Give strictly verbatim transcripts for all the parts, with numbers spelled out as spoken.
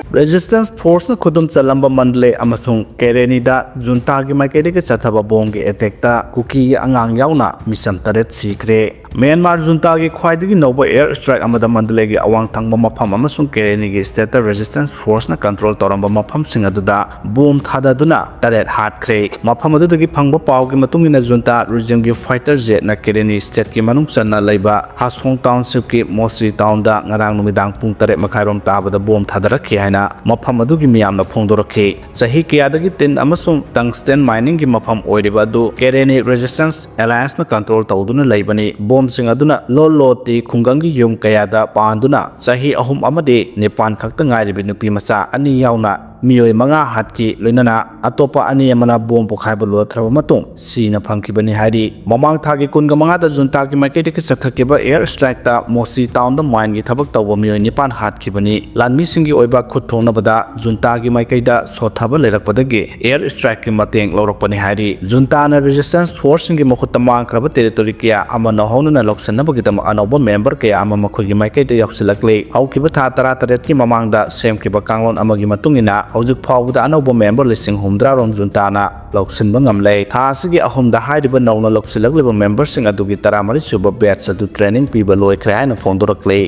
Resistance Forceꯅ ꯈꯨꯗꯨꯝ ꯆꯜꯂꯝꯕ Mandalay ꯑꯃꯁꯨꯡ ꯀꯦꯔꯦꯅꯤꯗ ꯖꯨꯟꯇꯥꯒꯤ ꯃꯥꯏꯀꯩꯗꯒꯤ ꯆꯠꯊꯕ ꯕꯣꯝꯒꯤ ꯑꯦꯇꯦꯛꯇ ꯀꯨꯀꯤꯒꯤ ꯑꯉꯥꯡ ꯌꯥꯎꯅ ꯃꯤꯆꯝ ꯇꯔꯦꯠ ꯁꯤꯈ꯭ꯔꯦ꯫ ꯃ꯭ꯌꯥꯟꯃꯥꯔ ꯖꯨꯟꯇꯥꯒꯤ ꯈ꯭ꯋꯥꯏꯗꯒꯤ ꯅꯧꯕ air strike ꯑꯃꯗ ꯃꯟꯗꯂꯦꯒꯤ ꯑꯋꯥꯡ ꯊꯪꯕ ꯃꯐꯝ ꯑꯃꯁꯨꯡ ꯀꯦꯔꯦꯅꯤꯒꯤ stateꯇ Resistance Forceꯅ control ꯇꯧꯔꯝꯕ ꯃꯐꯝꯁꯤꯡ ꯑꯗꯨꯗ ꯕꯣꯝ ꯊꯥꯗꯗꯨꯅ ꯇꯔꯦꯠ ꯍꯥꯠꯈ꯭ꯔꯦ꯫ ꯃꯐꯝ ꯑꯗꯨꯗꯒꯤ ꯐꯪꯕ ꯄꯥꯎꯒꯤ ꯃꯇꯨꯡ ꯏꯟꯅ, ꯖꯨꯟꯇꯥ regimeꯒꯤ fighter jetꯅ ꯀꯦꯔꯦꯅꯤ stateꯀꯤ ꯃꯅꯨꯡ ꯆꯟꯅ ꯂꯩꯕ ꯍꯥꯁꯣꯡ townshipꯀꯤ ꯃꯣꯁꯤ townꯗ ꯉꯔꯥꯡ ꯅꯨꯃꯤꯗꯥꯡ ꯄꯨꯡ ꯇꯔꯦꯠ ꯃꯈꯥꯏꯔꯣꯝ ꯇꯥꯕꯗ ꯕꯣꯝ ꯊꯥꯗꯔꯛꯈꯤ ꯍꯥꯏꯅ ꯃꯐꯝ ꯑꯗꯨꯒꯤ ꯃꯤꯌꯥꯝꯅ ꯐꯣꯡꯗꯣꯔꯛꯈꯤ꯫ ꯆꯍꯤ ꯀꯌꯥꯗꯒꯤ tin ꯑꯃꯁꯨꯡ tungsten miningꯒꯤ ꯃꯐꯝ ꯑꯣꯏꯔꯤꯕ ꯑꯗꯨ Karenni Resistance Allianceꯅ control ꯇꯧꯗꯨꯅ ꯂꯩꯕꯅꯤ꯫ ꯕꯣꯝꯁꯤꯡ ꯑꯗꯨꯅ ꯂꯣ ꯂꯣ ꯇꯤ ꯈꯨꯡꯒꯪꯒꯤ ꯌꯨꯝ ꯀꯌꯥꯗ ꯄꯥꯟꯗꯨꯅ ꯆꯍꯤ ꯑꯍꯨꯝ ꯑꯃꯗꯤ ꯅꯤꯄꯥꯟ ꯈꯛꯇ ꯉꯥꯏꯔꯤꯕꯤ ꯅꯨꯄꯤ ꯃꯆꯥ ꯑꯅꯤ ꯌꯥꯎꯅ ꯃꯤꯑꯣꯏ ꯃꯉꯥ ꯍꯥꯠꯈꯤ, ꯂꯣꯏꯅꯅ ꯑꯇꯣꯞꯄ ꯑꯅꯤ ꯑꯃꯅ ꯕꯣꯝ ꯄꯣꯈꯥꯏꯕ ꯂꯣꯏꯈ꯭ꯔꯕ ꯃꯇꯨꯡ ꯁꯤꯅ ꯐꯪꯈꯤꯕꯅꯤ ꯍꯥꯏꯔꯤ꯫ ꯃꯃꯥꯡ ꯊꯥꯒꯤ ꯀꯨꯟꯒ ꯃꯉꯥꯗ ꯖꯨꯟꯇꯥꯒꯤ ꯃꯥꯏꯀꯩꯗꯒꯤ ꯆꯠꯊꯈꯤꯕ air strikeꯇ ꯃꯣꯁꯤ townꯗ mineꯒꯤ ꯊꯕꯛ ꯇꯧꯕ ꯃꯤꯑꯣꯏ ꯅꯤꯄꯥꯟ ꯍꯥꯠꯈꯤꯕꯅꯤ꯫ ꯂꯥꯟꯃꯤꯁꯤꯡꯒꯤ ꯑꯣꯏꯕ ꯈꯨꯠ ꯊꯣꯛꯅꯕꯗ ꯖꯨꯟꯇꯥꯒꯤ ꯃꯥꯏꯀꯩꯗ ꯁꯣꯠꯊꯕ ꯂꯩꯔꯛꯄꯗꯒꯤ air strikeꯀꯤ ꯃꯇꯦꯡ ꯂꯧꯔꯛꯄꯅꯤ ꯍꯥꯏꯔꯤ꯫ ꯖꯨꯟꯇꯥꯅ Resistance Forceꯁꯤꯡꯒꯤ ꯃꯈꯨꯠꯇ ꯃꯥꯡꯈ꯭ꯔꯕ territory ꯀꯌꯥ ꯑꯃ ꯅꯧꯍꯧꯅꯅ ꯂꯧꯁꯤꯟꯅꯕꯒꯤꯗꯃꯛ ꯑꯅꯧꯕ member ꯀꯌꯥ ꯑꯃ ꯃꯈꯣꯏꯒꯤ ꯃꯥꯏꯀꯩꯗ ꯌꯧꯁꯤꯜꯂꯛꯂꯤ꯫ ꯍꯧꯈꯤꯕ ꯊꯥ ꯇꯔꯥꯇꯔꯦꯠꯀꯤ ꯃꯃꯥꯡꯗ ꯁꯦꯝꯈꯤꯕ ꯀꯥꯡꯂꯣꯟ ꯑꯃꯒꯤ ꯃꯇꯨꯡ ꯏꯟꯅ, ꯍꯧꯖꯤꯛ ꯐꯥꯎꯕꯗ ꯑꯅꯧꯕ member ꯂꯤꯁꯤꯡ ꯍꯨꯝꯐꯨꯇꯔꯥ ꯔꯣꯝ ꯖꯨꯟꯇꯥꯅ ꯂꯧꯁꯤꯟꯕ ꯉꯝꯂꯦ꯫ ꯊꯥ ꯑꯁꯤꯒꯤ ꯑꯍꯨꯝꯗ ꯍꯥꯏꯔꯤꯕ ꯅꯧꯅ ꯂꯧꯁꯤꯜꯂꯛꯂꯤꯕ memberꯁꯤꯡ ꯑꯗꯨꯒꯤ ꯇꯔꯥꯃꯔꯤ ꯁꯨꯕ batch ꯑꯗꯨ training ꯄꯤꯕ ꯂꯣꯏꯈ꯭ꯔꯦ ꯍꯥꯏꯅ ꯐꯣꯡꯗꯣꯔꯛꯂꯤ꯫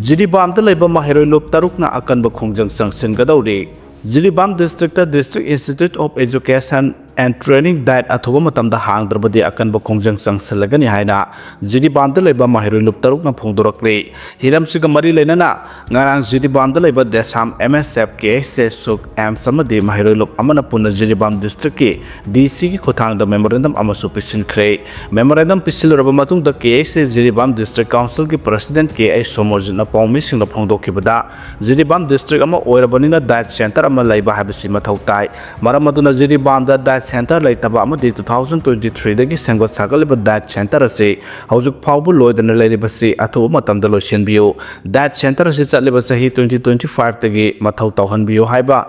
ꯖꯤꯔꯤꯕꯥꯝꯗ ꯂꯩꯕ ꯃꯍꯩꯔꯣꯏ ꯂꯨꯞ ꯇꯔꯨꯛꯅ ꯑꯀꯟꯕ ꯈꯣꯡꯖꯪ ꯆꯪꯁꯤꯟꯒꯗꯧꯔꯤ꯫ Jiribam districtꯇ District Institute of Education and Training DIET ꯑꯊꯨꯕ ꯃꯇꯝꯗ ꯍꯥꯡꯗ꯭ꯔꯕꯗꯤ ꯑꯀꯟꯕ ꯈꯣꯡꯖꯪ ꯆꯪꯁꯤꯜꯂꯒꯅꯤ ꯍꯥꯏꯅ ꯖꯤꯔꯤꯕꯥꯝꯗ ꯂꯩꯕ ꯃꯍꯩꯔꯣꯏ ꯂꯨꯞ ꯇꯔꯨꯛꯅ ꯐꯣꯡꯗꯣꯔꯛꯂꯤ꯫ ꯍꯤꯔꯝꯁꯤꯒ ꯃꯔꯤ ꯂꯩꯅꯅ ꯉꯔꯥꯡ ꯖꯤꯔꯤꯕꯥꯝꯗ ꯂꯩꯕ ꯗꯦꯁꯥꯝ MSF, KSA, SUK, AMPS ꯑꯃꯗꯤ ꯃꯍꯩꯔꯣꯏ ꯂꯨꯞ ꯑꯃꯅ ꯄꯨꯟꯅ ꯖꯤꯔꯤꯕꯥꯝ districtꯀꯤ DCꯒꯤ ꯈꯨꯠꯊꯥꯡꯗ memorandum ꯑꯃꯁꯨ ꯄꯤꯁꯤꯟꯈ꯭ꯔꯦ꯫ Memorandum ꯄꯤꯁꯤꯜꯂꯨꯔꯕ ꯃꯇꯨꯡꯗ, KSA Jiribam District Councilꯒꯤ President K I ꯁꯣꯃꯣꯔꯖꯤꯠꯅ ꯄꯥꯎꯃꯤꯁꯤꯡꯗ ꯐꯣꯡꯗꯣꯛꯈꯤꯕꯗ, ꯖꯤꯔꯤꯕꯥꯝ district ꯑꯃ ꯑꯣꯏꯔꯕꯅꯤꯅ DIET center ꯑꯃ ꯂꯩꯕ ꯍꯥꯏꯕꯁꯤ ꯃꯊꯧ ꯇꯥꯏ꯫ ꯃꯔꯝ ꯑꯗꯨꯅ ꯖꯤꯔꯤꯕꯥꯝꯗ DIET ꯁꯦꯟꯇꯔ ꯂꯩꯇꯕ ꯑꯃꯗꯤ two thousand twenty threeꯗꯒꯤ ꯁꯦꯝꯒꯠ ꯁꯥꯒꯠꯂꯤꯕ diet center ꯑꯁꯤ ꯍꯧꯖꯤꯛ ꯐꯥꯎꯕ ꯂꯣꯏꯗꯅ ꯂꯩꯔꯤꯕꯁꯤ ꯑꯊꯨꯕ ꯃꯇꯝꯗ ꯂꯣꯏꯁꯤꯟꯕꯤꯌꯨ꯫ Diet center ꯑꯁꯤ ꯆꯠꯂꯤꯕ ꯆꯍꯤ twenty twenty fiveꯇꯒꯤ ꯃꯊꯧ ꯇꯧꯍꯟꯕꯤꯌꯨ ꯍꯥꯏꯕ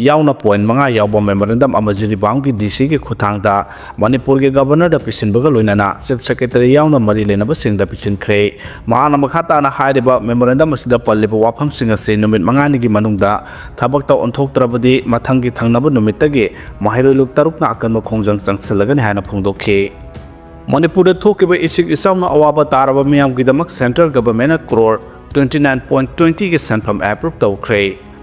ꯌꯥꯎꯅ point ꯃꯉꯥ ꯌꯥꯎꯕ memorandum ꯑꯃ ꯖꯤꯔꯤꯕꯥꯝꯒꯤ DCꯒꯤ ꯈꯨꯠꯊꯥꯡꯗ ꯃꯅꯤꯄꯨꯔꯒꯤ Governorꯗ ꯄꯤꯁꯤꯟꯕꯒ ꯂꯣꯏꯅꯅ Chief Secretary ꯌꯥꯎꯅ ꯃꯔꯤ ꯂꯩꯅꯕꯁꯤꯡꯗ ꯄꯤꯁꯤꯟꯈ꯭ꯔꯦ꯫ ꯃꯍꯥꯛꯅ ꯃꯈꯥ ꯇꯥꯅ ꯍꯥꯏꯔꯤꯕ memorandum ꯑꯁꯤꯗ ꯄꯜꯂꯤꯕ ꯋꯥꯐꯝꯁꯤꯡ ꯑꯁꯤ ꯅꯨꯃꯤꯠ ꯃꯉꯥꯅꯤꯒꯤ ꯃꯅꯨꯡꯗ ꯊꯕꯛꯇ ꯑꯣꯟꯊꯣꯛꯇ꯭ꯔꯕꯗꯤ ꯃꯊꯪꯒꯤ ꯊꯪꯅꯕ ꯅꯨꯃꯤꯠꯇꯒꯤ ꯃꯍꯩꯔꯣꯏ ꯂꯨꯞ ꯇꯔꯨꯛꯅ ꯑꯀꯟꯕ ꯈꯣꯡꯖꯪ ꯆꯪꯁꯤꯜꯂꯒꯅꯤ ꯍꯥꯏꯅ ꯐꯣꯡꯗꯣꯛꯈꯤ꯫ ꯃꯅꯤꯄꯨꯔꯗ ꯊꯣꯛꯈꯤꯕ ꯏꯁꯤꯡ ꯏꯆꯥꯎꯅ ꯑꯋꯥꯕ ꯇꯥꯔꯕ ꯃꯤꯌꯥꯝꯒꯤꯗꯃꯛ central governmentꯅ crore twenty nine point twentyꯒꯤ ꯁꯦꯟꯐꯝ approve ꯇꯧꯈ꯭ꯔꯦ꯫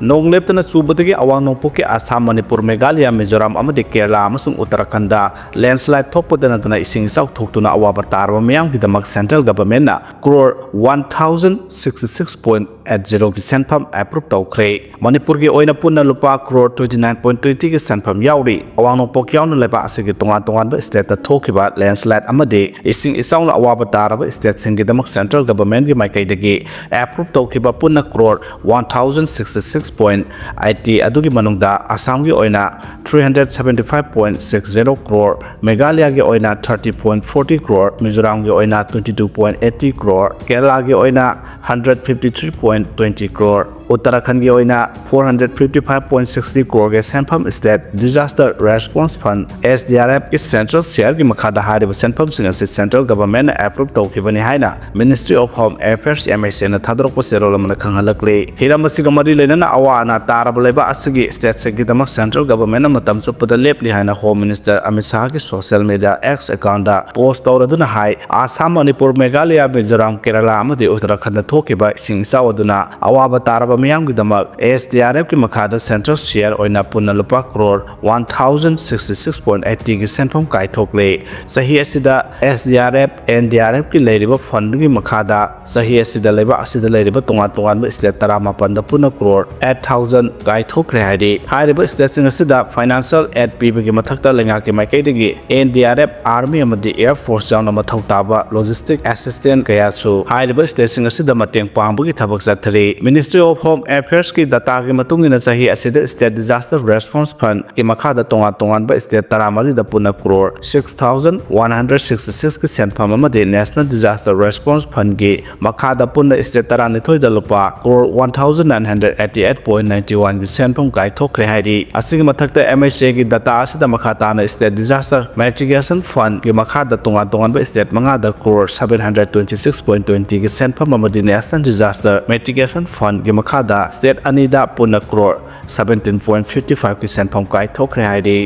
ꯅꯣꯡ ꯂꯦꯞꯇꯅ ꯆꯨꯕꯗꯒꯤ ꯑꯋꯥꯡ ꯅꯣꯡꯄꯣꯛꯀꯤ ꯑꯁꯥꯝ, ꯃꯅꯤꯄꯨꯔ, ꯃꯦꯘꯥꯂꯌ, ꯃꯤꯖꯣꯔꯥꯝ ꯑꯃꯗꯤ ꯀꯦꯔꯂꯥ ꯑꯃꯁꯨꯡ ꯎꯠꯇꯔꯥꯈꯟꯗ landslide ꯊꯣꯛꯄꯗ ꯅꯠꯇꯅ ꯏꯁꯤꯡ ꯏꯆꯥꯎ ꯊꯣꯛꯇꯨꯅ ꯑꯋꯥꯕ ꯇꯥꯔꯕ ꯃꯤꯌꯥꯝꯒꯤꯗꯃꯛ central governmentꯅ crore one thousand sixty six point eight zeroꯒꯤ ꯁꯦꯟꯐꯝ approve ꯇꯧꯈ꯭ꯔꯦ꯫ ꯃꯅꯤꯄꯨꯔꯒꯤ ꯑꯣꯏꯅ ꯄꯨꯟꯅ ꯂꯨꯄꯥ crore twenty nine point twentyꯒꯤ ꯁꯦꯟꯐꯝ ꯌꯥꯎꯔꯤ꯫ ꯑꯋꯥꯡ ꯅꯣꯡꯄꯣꯛ ꯌꯥꯎꯅ ꯂꯩꯕꯥꯛ ꯑꯁꯤꯒꯤ ꯇꯣꯉꯥꯟ ꯇꯣꯉꯥꯟꯕ stateꯇ ꯊꯣꯛꯈꯤꯕ landslide ꯑꯃꯗꯤ ꯏꯁꯤꯡ ꯏꯆꯥꯎꯅ ꯑꯋꯥꯕ ꯇꯥꯔꯕ stateꯁꯤꯡꯒꯤꯗꯃꯛ central governmentꯀꯤ ꯃꯥꯏꯀꯩꯗꯒꯤ approve ꯇꯧꯈꯤꯕ ꯄꯨꯟꯅ crore one thousand sixty six point eighty ꯑꯗꯨꯒꯤ ꯃꯅꯨꯡꯗ ꯑꯁꯥꯝꯒꯤ ꯑꯣꯏꯅ three hundred seventy five point six zero crore, ꯃꯦꯘꯥꯂꯌꯒꯤ ꯑꯣꯏꯅ thirty point forty crore, ꯃꯤꯖꯣꯔꯥꯝꯒꯤ ꯑꯣꯏꯅ twenty two point eighty crore, ꯀꯦꯔꯂꯥꯒꯤ ꯑꯣꯏꯅ hundred fifty three point twenty crore, ꯎꯠꯇꯔꯥꯈꯟꯒꯤ ꯑꯣꯏꯅ four hundred fifty five point sixty croreꯒꯤ ꯁꯦꯟꯐꯝ state disaster response fund, SDRFꯀꯤ central shareꯒꯤ ꯃꯈꯥꯗ ꯍꯥꯏꯔꯤꯕ ꯁꯦꯟꯐꯝꯁꯤꯡ ꯑꯁꯤ central governmentꯅ approve ꯇꯧꯈꯤꯕꯅꯤ ꯍꯥꯏꯅ Ministry of Home Affairs, MHAꯅ ꯊꯥꯗꯣꯔꯛꯄ ꯆꯦꯔꯣꯜ ꯑꯃꯅ ꯈꯪꯍꯜꯂꯛꯂꯤ꯫ ꯍꯤꯔꯝ ꯑꯁꯤꯒ ꯃꯔꯤ ꯂꯩꯅꯅ ꯑꯋꯥ ꯑꯅꯥ ꯇꯥꯔꯕ ꯂꯩꯕꯥꯛ ꯑꯁꯤꯒꯤ stateꯁꯤꯡꯒꯤꯗꯃꯛ central governmentꯅ ꯃꯇꯝ ꯆꯨꯞꯄꯗ ꯂꯦꯞꯂꯤ ꯍꯥꯏꯅ Home Minister Amit ꯁꯥꯍꯒꯤ social media X accountꯗ post ꯇꯧꯔꯗꯨꯅ ꯍꯥꯏ, ꯑꯁꯥꯝ, ꯃꯅꯤꯄꯨꯔ, ꯃꯦꯘꯥꯂꯌ, ꯃꯤꯖꯣꯔꯥꯝ, ꯀꯦꯔꯂꯥ ꯑꯃꯗꯤ ꯎꯠꯇꯔꯥꯈꯟꯗ ꯊꯣꯛꯈꯤꯕ ꯏꯁꯤꯡ ꯏꯆꯥꯎ ꯑꯗꯨꯅ ꯑꯋꯥꯕ ꯇꯥꯔꯕ ꯃꯤꯌꯥꯝꯒꯤꯗꯃꯛ SDRFꯀꯤ ꯃꯈꯥꯗ central share ꯑꯣꯏꯅ ꯄꯨꯟꯅ ꯂꯨꯄꯥ crore one thousand sixty six point eightyꯒꯤ ꯁꯦꯟꯐꯝ ꯀꯥꯏꯊꯣꯛꯂꯦ꯫ ꯆꯍꯤ ꯑꯁꯤꯗ SDRF, NDRFꯀꯤ ꯂꯩꯔꯤꯕ fundꯒꯤ ꯃꯈꯥꯗ ꯆꯍꯤ ꯑꯁꯤꯗ ꯂꯩꯕꯥꯛ ꯑꯁꯤꯗ ꯂꯩꯔꯤꯕ ꯇꯣꯉꯥꯟ ꯇꯣꯉꯥꯟꯕ state ꯇꯔꯥꯃꯥꯄꯟꯗ ꯄꯨꯟꯅ crore eight thousand ꯀꯥꯏꯊꯣꯛꯈ꯭ꯔꯦ ꯍꯥꯏꯔꯤ꯫ ꯍꯥꯏꯔꯤꯕ stateꯁꯤꯡ ꯑꯁꯤꯗ financial aid ꯄꯤꯕꯒꯤ ꯃꯊꯛꯇ ꯂꯩꯉꯥꯛꯀꯤ ꯃꯥꯏꯀꯩꯗꯒꯤ NDRF, Army ꯑꯃꯗꯤ Air Force ꯌꯥꯎꯅ ꯃꯊꯧ ꯇꯥꯕ logistic assistance ꯀꯌꯥꯁꯨ ꯍꯥꯏꯔꯤꯕ stateꯁꯤꯡ ꯑꯁꯤꯗ ꯃꯇꯦꯡ ꯄꯥꯡꯕꯒꯤ ꯊꯕꯛ ꯆꯠꯊꯔꯤ꯫ Ministry of Home Affairs ꯀꯤ data ꯒꯤ ꯃꯇꯨꯡ ꯏꯟꯅ, ꯆꯍꯤ ꯑꯁꯤꯗ State Disaster Response Fund ꯒꯤ ꯃꯈꯥꯗ ꯇꯣꯉꯥꯟ ꯇꯣꯉꯥꯟꯕ state ꯇꯔꯥꯃꯔꯤꯗ ꯄꯨꯟꯅ crore six thousand one hundred sixty six ꯀꯤ ꯁꯦꯟꯐꯝ ꯑꯃꯗꯤ National Disaster Response Fund ꯒꯤ ꯃꯈꯥꯗ ꯄꯨꯟꯅ state ꯇꯔꯥꯅꯤꯊꯣꯏꯗ ꯂꯨꯄꯥ crore one thousand nine hundred eighty eight point ninety one ꯒꯤ ꯁꯦꯟꯐꯝ ꯀꯥꯏꯊꯣꯛꯈ꯭ꯔꯦ ꯍꯥꯏꯔꯤ꯫ ꯑꯁꯤꯒꯤ ꯃꯊꯛꯇ, M H A ꯒꯤ data ꯑꯁꯤꯗ ꯃꯈꯥ ꯇꯥꯅ State Disaster Mitigation Fund ꯒꯤ ꯃꯈꯥꯗ ꯇꯣꯉꯥꯟ ꯇꯣꯉꯥꯟꯕ state ꯃꯉꯥꯗ crore seven hundred twenty six point twenty ꯒꯤ ꯁꯦꯟꯐꯝ ꯑꯃꯗꯤ National Disaster Mitigation Fund ꯒꯤ ꯃꯈꯥꯗ state ꯑꯅꯤꯗ ꯄꯨꯟꯅ crore seventeen point fifty five ꯀꯤ ꯁꯦꯟꯐꯝ ꯀꯥꯏꯊꯣꯛꯈ꯭ꯔꯦ ꯍꯥꯏꯔꯤ꯫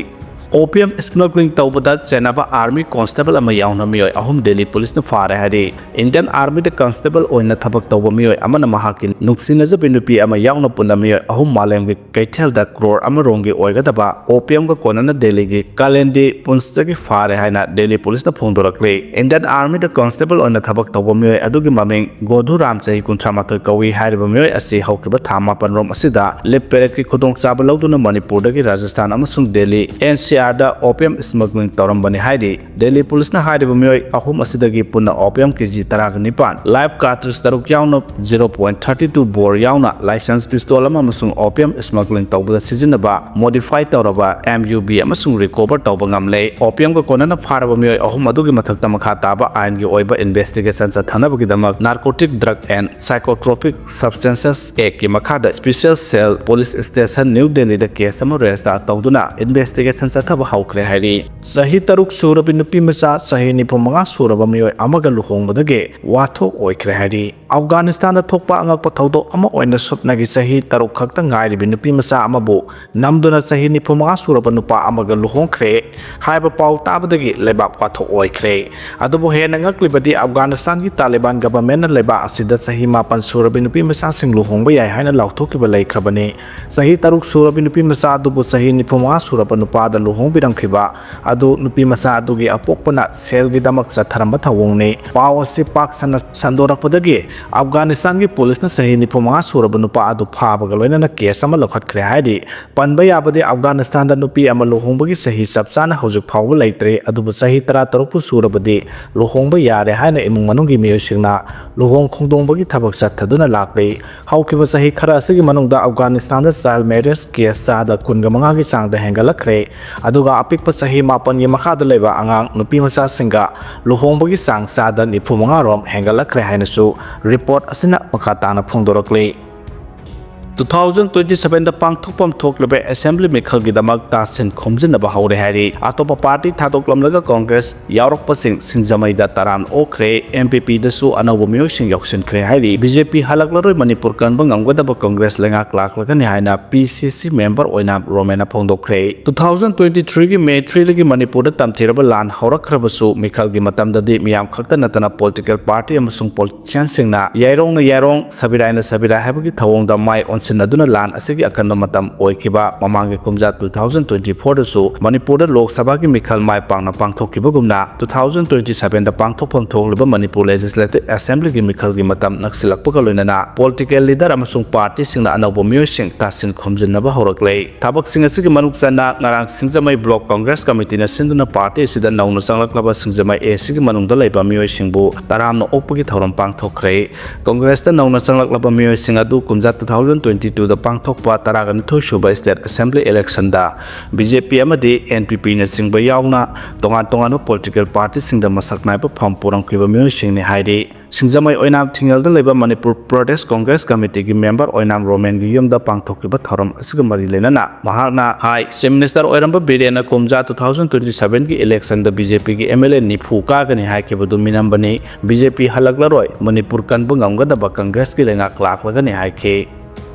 Opium smuggling ꯇꯧꯕꯗ ꯆꯦꯟꯅꯕ army constable ꯑꯃ ꯌꯥꯎꯅ ꯃꯤꯑꯣꯏ ꯑꯍꯨꯝ Delhi police ꯅ ꯐꯥꯔꯦ ꯍꯥꯏꯔꯤ꯫ Indian Army ꯗ constable ꯑꯣꯏꯅ ꯊꯕꯛ ꯇꯧꯕ ꯃꯤꯑꯣꯏ ꯑꯃꯅ ꯃꯍꯥꯛꯀꯤ ꯅꯨꯡꯁꯤꯅꯖꯕꯤ ꯅꯨꯄꯤ ꯑꯃ ꯌꯥꯎꯅ ꯄꯨꯟꯅ ꯃꯤꯑꯣꯏ ꯑꯍꯨꯝ ꯃꯥꯂꯦꯝꯒꯤ ꯀꯩꯊꯦꯜꯗ crore ꯑꯃ ꯔꯣꯝꯒꯤ ꯑꯣꯏꯒꯗꯕ opium ꯒ ꯀꯣꯟꯅꯅ Delhi ꯒꯤ Kalindi Punch ꯇꯒꯤ ꯐꯥꯔꯦ ꯍꯥꯏꯅ Delhi police ꯅ ꯐꯣꯡꯗꯣꯔꯛꯂꯤ꯫ Indian Army ꯗ constable ꯑꯣꯏꯅ ꯊꯕꯛ ꯇꯧꯕ ꯃꯤꯑꯣꯏ ꯑꯗꯨꯒꯤ ꯃꯃꯤꯡ ꯒꯣꯙꯨ ꯔꯥꯝ, ꯆꯍꯤ ꯀꯨꯟꯊ꯭ꯔꯥ ꯃꯥꯊꯣꯏ ꯀꯧꯏ꯫ ꯍꯥꯏꯔꯤꯕ ꯃꯤꯑꯣꯏ ꯑꯁꯤ ꯍꯧꯈꯤꯕ ꯊꯥ ꯃꯥꯄꯟ ꯔꯣꯝ ꯑꯁꯤꯗ leave period ꯀꯤ ꯈꯨꯗꯣꯡꯆꯥꯕ ꯂꯧꯗꯨꯅ ꯃꯅꯤꯄꯨꯔꯗꯒꯤ ꯔꯥꯖꯁꯊꯥꯟ ꯑꯃꯁꯨꯡ Delhi N C R ꯗ opium smuggling ꯇꯧꯔꯝꯕꯅꯤ ꯍꯥꯏꯔꯤ꯫ Delhi police ꯅ ꯍꯥꯏꯔꯤꯕ ꯃꯤꯑꯣꯏ ꯑꯍꯨꯝ ꯑꯁꯤꯗꯒꯤ ꯄꯨꯟꯅ opium K G ꯇꯔꯥꯒ ꯅꯤꯄꯥꯟ, live cartridge ꯇꯔꯨꯛ ꯌꯥꯎꯅ zero point thirty two bore ꯌꯥꯎꯅ licensed pistol ꯑꯃ ꯑꯃꯁꯨꯡ opium smuggling ꯇꯧꯕꯗ ꯁꯤꯖꯤꯟꯅꯕ modify ꯇꯧꯔꯕ M U B ꯑꯃꯁꯨꯡ recover ꯇꯧꯕ ꯉꯝꯂꯦ꯫ Opium ꯒ ꯀꯣꯟꯅꯅ ꯐꯥꯔꯕ ꯃꯤꯑꯣꯏ ꯑꯍꯨꯝ ꯑꯗꯨꯒꯤ ꯃꯊꯛꯇ ꯃꯈꯥ ꯇꯥꯕ ꯑꯥꯏꯟꯒꯤ ꯑꯣꯏꯕ investigation ꯆꯠꯊꯅꯕꯒꯤꯗꯃꯛ Narcotic Drug and Psychotropic Substances Act ꯀꯤ ꯃꯈꯥꯗ Special Cell Police Station New Delhi ꯗ case ꯑꯃ register ꯇꯧꯗꯨꯅ investigation ꯆꯠꯊꯕ ꯍꯧꯈ꯭ꯔꯦ ꯍꯥꯏꯔꯤ꯫ ꯆꯍꯤ ꯇꯔꯨꯛ ꯁꯨꯔꯕꯤ ꯅꯨꯄꯤ ꯃꯆꯥ ꯆꯍꯤ ꯅꯤꯐꯨ ꯃꯉꯥ ꯁꯨꯔꯕ ꯃꯤꯑꯣꯏ ꯑꯃꯒ ꯂꯨꯍꯣꯡꯕꯗꯒꯤ ꯋꯥꯊꯣꯛ ꯑꯣꯏꯈ꯭ꯔꯦ ꯍꯥꯏꯔꯤ꯫ ꯑꯐꯒꯥꯅꯤꯁꯇꯥꯟꯗ ꯊꯣꯛꯄ ꯑꯉꯛꯄ ꯊꯧꯗꯣꯛ ꯑꯃ ꯑꯣꯏꯅ ꯁꯨꯞꯅꯒꯤ ꯆꯍꯤ ꯇꯔꯨꯛ ꯈꯛꯇ ꯉꯥꯏꯔꯤꯕꯤ ꯅꯨꯄꯤ ꯃꯆꯥ ꯑꯃꯕꯨ ꯅꯝꯗꯨꯅ ꯆꯍꯤ ꯅꯤꯐꯨ ꯃꯉꯥ ꯁꯨꯔꯕ ꯅꯨꯄꯥ ꯑꯃꯒ ꯂꯨꯍꯣꯡꯈ꯭ꯔꯦ ꯍꯥꯏꯕ ꯄꯥꯎ ꯇꯥꯕꯗꯒꯤ ꯂꯩꯕꯥꯛ ꯋꯥꯊꯣꯛ ꯑꯣꯏꯈ꯭ꯔꯦ꯫ ꯑꯗꯨꯕꯨ ꯍꯦꯟꯅ ꯉꯛꯂꯤꯕꯗꯤ ꯑꯐꯒꯥꯅꯤꯁꯇꯥꯟꯒꯤ ꯇꯥꯂꯤꯕꯥꯟ government ꯅ ꯂꯩꯕꯥꯛ ꯑꯁꯤꯗ ꯆꯍꯤ ꯃꯥꯄꯟ ꯁꯨꯔꯕꯤ ꯅꯨꯄꯤ ꯃꯆꯥꯁꯤꯡ ꯂꯨꯍꯣꯡꯕ ꯌꯥꯏ ꯍꯥꯏꯅ ꯂꯥꯎꯊꯣꯛꯈꯤꯕ ꯂꯩꯈ꯭ꯔꯕꯅꯤ꯫ ꯆꯍꯤ ꯇꯔꯨꯛ ꯁꯨꯔꯕꯤ ꯅꯨꯄꯤ ꯃꯆꯥ ꯑꯗꯨꯕꯨ ꯆꯍꯤ ꯅꯤꯐꯨ ꯃꯉꯥ ꯁꯨꯔꯕ ꯅꯨꯄꯥꯗ ꯂꯨꯍꯣꯡ ꯍꯣꯡꯕꯤꯔꯝꯈꯤꯕ ꯑꯗꯨ ꯅꯨꯄꯤ ꯃꯆꯥ ꯑꯗꯨꯒꯤ ꯑꯄꯣꯛꯄꯅ ꯁꯦꯜꯒꯤꯗꯃꯛ ꯆꯠꯊꯔꯝꯕ ꯊꯧꯑꯣꯡꯅꯤ꯫ ꯄꯥꯎ ꯑꯁꯤ ꯄꯥꯛ ꯁꯟꯅ ꯁꯟꯗꯣꯔꯛꯄꯗꯒꯤ ꯑꯐꯒꯥꯅꯤꯁꯇꯥꯟꯒꯤ ꯄꯨꯂꯤꯁꯅ ꯆꯍꯤ ꯅꯤꯐꯨ ꯃꯉꯥ ꯁꯨꯔꯕ ꯅꯨꯄꯥ ꯑꯗꯨ ꯐꯥꯕꯒ ꯂꯣꯏꯅꯅ ꯀꯦꯁ ꯑꯃ ꯂꯧꯈꯠꯈ꯭ꯔꯦ ꯍꯥꯏꯔꯤ꯫ ꯄꯟꯕ ꯌꯥꯕꯗꯤ ꯑꯐꯒꯥꯅꯤꯁꯇꯥꯟꯗ ꯅꯨꯄꯤ ꯑꯃ ꯂꯨꯍꯣꯡꯕꯒꯤ ꯆꯍꯤ ꯆꯞ ꯆꯥꯅ ꯍꯧꯖꯤꯛ ꯐꯥꯎꯕ ꯂꯩꯇ꯭ꯔꯤ, ꯑꯗꯨꯕꯨ ꯆꯍꯤ ꯇꯔꯥ ꯇꯔꯨꯛꯄꯨ ꯁꯨꯔꯕꯗꯤ ꯂꯨꯍꯣꯡꯕ ꯌꯥꯔꯦ ꯍꯥꯏꯅ ꯏꯃꯨꯡ ꯃꯅꯨꯡꯒꯤ ꯃꯤꯑꯣꯏꯁꯤꯡꯅ ꯂꯨꯍꯣꯡ ꯈꯣꯡꯗꯣꯡꯕꯒꯤ ꯊꯕꯛ ꯆꯠꯊꯗꯨꯅ ꯂꯥꯛꯂꯤ꯫ ꯍꯧꯈꯤꯕ ꯆꯍꯤ ꯈꯔ ꯑꯁꯤꯒꯤ ꯃꯅꯨꯡꯗ ꯑꯐꯒꯥꯅꯤꯁꯇꯥꯟꯗ ꯆꯥꯏꯜ ꯃꯦꯔꯦꯖ ꯀꯦꯁ ꯆꯥꯗ ꯀꯨꯟꯒ ꯃꯉꯥꯒꯤ ꯆꯥꯡꯗ ꯍꯦꯟꯒꯠꯂꯛꯈ꯭ꯔꯦ, ꯑꯗꯨꯒ ꯑꯄꯤꯛꯄ ꯆꯍꯤ ꯃꯥꯄꯟꯒꯤ ꯃꯈꯥꯗ ꯂꯩꯕ ꯑꯉꯥꯡ ꯅꯨꯄꯤ ꯃꯆꯥꯁꯤꯡꯒ ꯂꯨꯍꯣꯡꯕꯒꯤ ꯆꯥꯡ ꯆꯥꯗ ꯅꯤꯐꯨ ꯃꯉꯥ ꯔꯣꯝ ꯍꯦꯟꯒꯠꯂꯛꯈ꯭ꯔꯦ ꯍꯥꯏꯅꯁꯨ ꯔꯤꯄꯣꯔꯠ ꯑꯁꯤꯅ ꯃꯈꯥ ꯇꯥꯅ ꯐꯣꯡꯗꯣꯔꯛꯂꯤ꯫ Two thousand twenty seven ꯗ ꯄꯥꯡꯊꯣꯛꯐꯝ ꯊꯣꯛꯂꯤꯕ ꯑꯦꯁꯦꯝꯕ꯭ꯂꯤ ꯃꯤꯈꯜꯒꯤꯗꯃꯛ ꯇꯥꯁꯤꯟ ꯈꯣꯝꯖꯤꯟꯅꯕ ꯍꯧꯔꯦ ꯍꯥꯏꯔꯤ꯫ ꯑꯇꯣꯞꯄ ꯄꯥꯔꯇꯤ ꯊꯥꯗꯣꯛꯂꯝꯂꯒ ꯀꯣꯡꯒ꯭ꯔꯦꯁ ꯌꯥꯎꯔꯛꯄꯁꯤꯡ ꯁꯤꯡꯖꯃꯩꯗ ꯇꯔꯥꯝꯅ ꯑꯣꯛꯈ꯭ꯔꯦ꯫ ꯑꯦꯝ ꯄꯤ ꯄꯤꯗꯁꯨ ꯑꯅꯧꯕ ꯃꯤꯑꯣꯏꯁꯤꯡ ꯌꯥꯎꯁꯤꯟꯈ꯭ꯔꯦ ꯍꯥꯏꯔꯤ꯫ ꯕꯤ ꯖꯦ ꯄꯤ ꯍꯜꯂꯛꯂꯔꯣꯏ, ꯃꯅꯤꯄꯨꯔ ꯀꯟꯕ ꯉꯝꯒꯗꯕ ꯀꯣꯡꯒ꯭ꯔꯦꯁ ꯂꯩꯉꯥꯛ ꯂꯥꯛꯂꯒꯅꯤ ꯍꯥꯏꯅ ꯄꯤ ꯁꯤ ꯁꯤ ꯃꯦꯝꯕꯔ ꯑꯣꯏꯅꯥꯝ ꯔꯣꯃꯦꯟꯅ ꯐꯣꯡꯗꯣꯛꯈ꯭ꯔꯦ꯫ Two thousand twenty three ꯒꯤ ꯃꯦ three ꯗꯒꯤ ꯃꯅꯤꯄꯨꯔꯗ ꯇꯝꯊꯤꯔꯕ ꯂꯥꯟ ꯍꯧꯔꯛꯈ꯭ꯔꯕꯁꯨ, ꯃꯤꯈꯜꯒꯤ ꯃꯇꯝꯗꯗꯤ ꯃꯤꯌꯥꯝ ꯈꯛꯇ ꯅꯠꯇꯅ ꯄꯣꯂꯤꯇꯤꯀꯦꯜ ꯄꯥꯔꯇꯤ ꯑꯃꯁꯨꯡ ꯄꯣꯂꯤꯇꯤꯁꯤꯌꯟꯁꯤꯡꯅ ꯌꯥꯏꯔꯣꯡꯅ ꯌꯥꯏꯔꯣꯡ, ꯁꯕꯤꯔꯥꯏꯅ ꯁꯕꯤꯔꯥꯏ ꯍꯥꯏꯕꯒꯤ ꯊꯧꯑꯣꯡꯗ ꯃꯥꯏ ꯑꯣꯟꯁꯤꯟꯅꯗꯨꯅ ꯂꯥꯟ ꯑꯁꯤꯒꯤ ꯑꯀꯟꯕ ꯃꯇꯝ ꯑꯣꯏꯈꯤꯕ ꯃꯃꯥꯡꯒꯤ ꯀꯨꯝꯖꯥ two thousand twenty four ꯗꯁꯨ ꯃꯅꯤꯄꯨꯔꯗ ꯂꯣꯛ ꯁꯚꯥꯒꯤ ꯃꯤꯈꯜ ꯃꯥꯏ ꯄꯥꯛꯅ ꯄꯥꯡꯊꯣꯛꯈꯤꯕꯒꯨꯝꯅ, two thousand twenty seven ꯗ ꯄꯥꯡꯊꯣꯛꯐꯝ ꯊꯣꯛꯂꯤꯕ ꯃꯅꯤꯄꯨꯔ ꯂꯦꯖꯤꯁꯂꯦꯇꯤꯚ ꯑꯦꯁꯦꯝꯕ꯭ꯂꯤꯒꯤ ꯃꯤꯈꯜꯒꯤ ꯃꯇꯝ ꯅꯛꯁꯤꯜꯂꯛꯄꯒ ꯂꯣꯏꯅꯅ ꯄꯣꯂꯤꯇꯤꯀꯦꯜ ꯂꯤꯗꯔ ꯑꯃꯁꯨꯡ ꯄꯥꯔꯇꯤꯁꯤꯡꯅ ꯑꯅꯧꯕ ꯃꯤꯑꯣꯏꯁꯤꯡ ꯇꯥꯁꯤꯟ ꯈꯣꯝꯖꯤꯟꯅꯕ ꯍꯧꯔꯛꯂꯦ꯫ ꯊꯕꯛꯁꯤꯡ ꯑꯁꯤꯒꯤ ꯃꯅꯨꯡ ꯆꯟꯅ ꯉꯔꯥꯡ ꯁꯤꯡꯖꯃꯩ ꯕ꯭ꯂꯣꯛ ꯀꯣꯡꯒ꯭ꯔꯦꯁ ꯀꯃꯤꯇꯤꯅ ꯁꯤꯟꯗꯨꯅ ꯄꯥꯔꯇꯤ ꯑꯁꯤꯗ ꯅꯧꯅ ꯆꯪꯂꯛꯂꯕ ꯁꯤꯡꯖꯃꯩ ꯑꯦ ꯁꯤꯒꯤ ꯃꯅꯨꯡꯗ ꯂꯩꯕ ꯃꯤꯑꯣꯏꯁꯤꯡꯕꯨ ꯇꯔꯥꯝꯅ ꯑꯣꯛꯄꯒꯤ ꯊꯧꯔꯝ ꯄꯥꯡꯊꯣꯛꯈ꯭ꯔꯦ꯫ ꯀꯣꯡꯒ꯭ꯔꯦꯁꯇ ꯅꯧꯅ ꯆꯪꯂꯛꯂꯕ ꯃꯤꯑꯣꯏꯁꯤꯡ ꯑꯗꯨ ꯀꯨꯝꯖꯥ two thousand twenty two ꯗ ꯄꯥꯡꯊꯣꯛꯄ ꯇꯔꯥꯒ ꯅꯤꯊꯣꯏ ꯁꯨꯕ ꯁ꯭ꯇꯦꯠ ꯑꯦꯁꯦꯝꯕ꯭ꯂꯤ ꯏꯂꯦꯛꯁꯟꯗ ꯕꯤ ꯖꯦ ꯄꯤ ꯑꯃꯗꯤ ꯑꯦꯟ ꯄꯤ ꯄꯤꯅꯆꯤꯡꯕ ꯌꯥꯎꯅ ꯇꯣꯉꯥꯟ ꯇꯣꯉꯥꯟꯕ ꯄꯣꯂꯤꯇꯤꯀꯦꯜ ꯄꯥꯔꯇꯤꯁꯤꯡꯗ ꯃꯁꯛ ꯅꯥꯏꯕ ꯐꯝ ꯄꯨꯔꯝꯈꯤꯕ ꯃꯤꯑꯣꯏꯁꯤꯡꯅꯤ ꯍꯥꯏꯔꯤ꯫ ꯁꯤꯡꯖꯃꯩ ꯑꯣꯏꯅꯥꯝ ꯊꯤꯡꯉꯦꯜꯗ ꯂꯩꯕ ꯃꯅꯤꯄꯨꯔ ꯄ꯭ꯔꯗꯦꯁ ꯀꯣꯡꯒ꯭ꯔꯦꯁ ꯀꯃꯤꯇꯤꯒꯤ ꯃꯦꯝꯕꯔ ꯑꯣꯏꯅꯥꯝ ꯔꯣꯃꯦꯟꯒꯤ ꯌꯨꯝꯗ ꯄꯥꯡꯊꯣꯛꯈꯤꯕ ꯊꯧꯔꯝ ꯑꯁꯤꯒ ꯃꯔꯤ ꯂꯩꯅꯅ ꯃꯍꯥꯛꯅ ꯍꯥꯏ, ꯆꯤꯐ ꯃꯤꯅꯤꯁꯇꯔ ꯑꯣꯏꯔꯝꯕ ꯕꯤꯔꯦꯟꯅ ꯀꯨꯝꯖꯥ two thousand twenty seven ꯒꯤ ꯏꯂꯦꯛꯁꯟꯗ ꯕꯤ ꯖꯦ ꯄꯤꯒꯤ ꯑꯦꯝ ꯑꯦꯜ ꯑꯦ ꯅꯤꯐꯨ ꯀꯥꯒꯅꯤ ꯍꯥꯏꯈꯤꯕꯗꯨ ꯃꯤꯅꯝꯕꯅꯤ꯫ ꯕꯤ ꯖꯦ ꯄꯤ ꯍꯜꯂꯛꯂꯔꯣꯏ, ꯃꯅꯤꯄꯨꯔ ꯀꯟꯕ ꯉꯝꯒꯗꯕ ꯀꯪꯒ꯭ꯔꯦꯁꯀꯤ ꯂꯩꯉꯥꯛ ꯂꯥꯛꯂꯒꯅꯤ ꯍꯥꯏꯈꯤ꯫